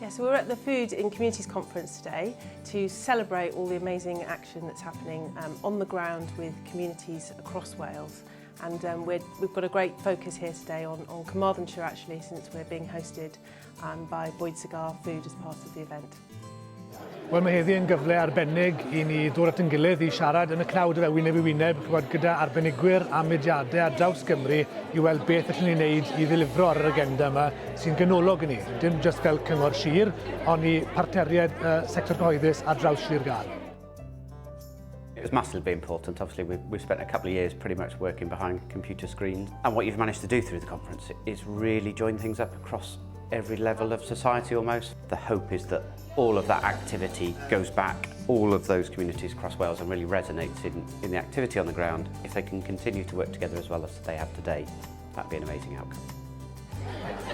Yeah, so we're at the Food in Communities conference today to celebrate all the amazing action that's happening on the ground with communities across Wales. And we've got a great focus here today on Carmarthenshire, actually, since we're being hosted by Bwyd Cigar Food as part of the event. Wel, mae heddi yn gyfle arbennig i ni ddod at ein gilydd i siarad yn y cnawd fe wyneb i wyneb, ch'mod, gyda arbenigwyr a mudiadau ar draws Gymru i weld beth allwn ni wneud i ddelifro ar yr agenda yma sy'n ganolog i ni, dim jyst fel cyngor sir, ond i partneriaid uh, sector cyhoeddus ar draws Sir Gâr. It was massively important. Obviously, we've spent a couple of years pretty much working behind computer screens. And what you've managed to do through the conference is really join things up across every level of society almost. The hope is that all of that activity goes back all of those communities across Wales and really resonates in the activity on the ground. If they can continue to work together as well as they have today, that'd be an amazing outcome.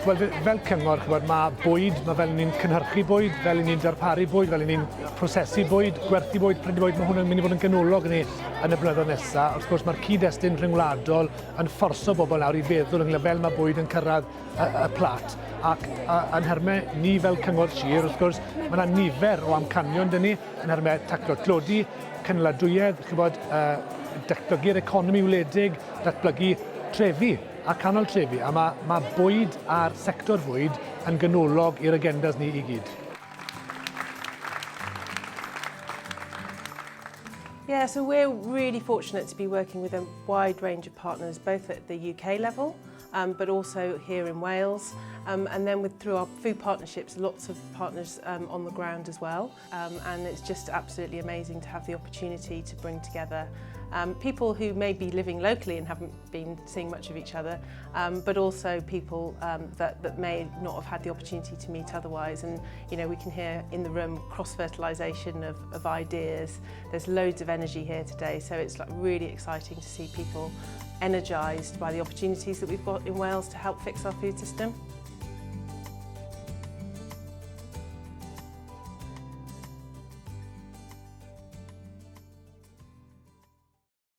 Wel, fel cyngor, ch'mod, mae bwyd, mae fel ni'n cynhyrchu bwyd, fel ni'n darparu bwyd, fel ni'n prosesu bwyd, gwerthu bwyd, prynu bwyd, mae hwn yn mynd i fod yn ganolog i ni yn y blynyddoedd nesaf. Wrth gwrs, mae'r cyd-destun rhyngwladol yn fforso bobl nawr i feddwl ynglŷn fel mae bwyd yn cyrraedd y, y plat. Ac a, yn nhermau ni fel cyngor sir, wrth gwrs, mae yna nifer o amcanion dyn ni, yn nhermau taclo tlodi, cynaladwyedd, chybod, datblygu'r economi wledig, datblygu trefi a canol trefi, a mae, mae bwyd a'r sector fwyd yn ganolog i'r agendas ni i gyd. Yeah, so we're really fortunate to be working with a wide range of partners, both at the UK level, but also here in Wales. And then through our food partnerships, lots of partners on the ground as well. And it's just absolutely amazing to have the opportunity to bring together people who may be living locally and haven't been seeing much of each other, but also people that may not have had the opportunity to meet otherwise. And we can hear in the room cross-fertilisation of ideas. There's loads of energy here today, so it's like really exciting to see people energised by the opportunities that we've got in Wales to help fix our food system.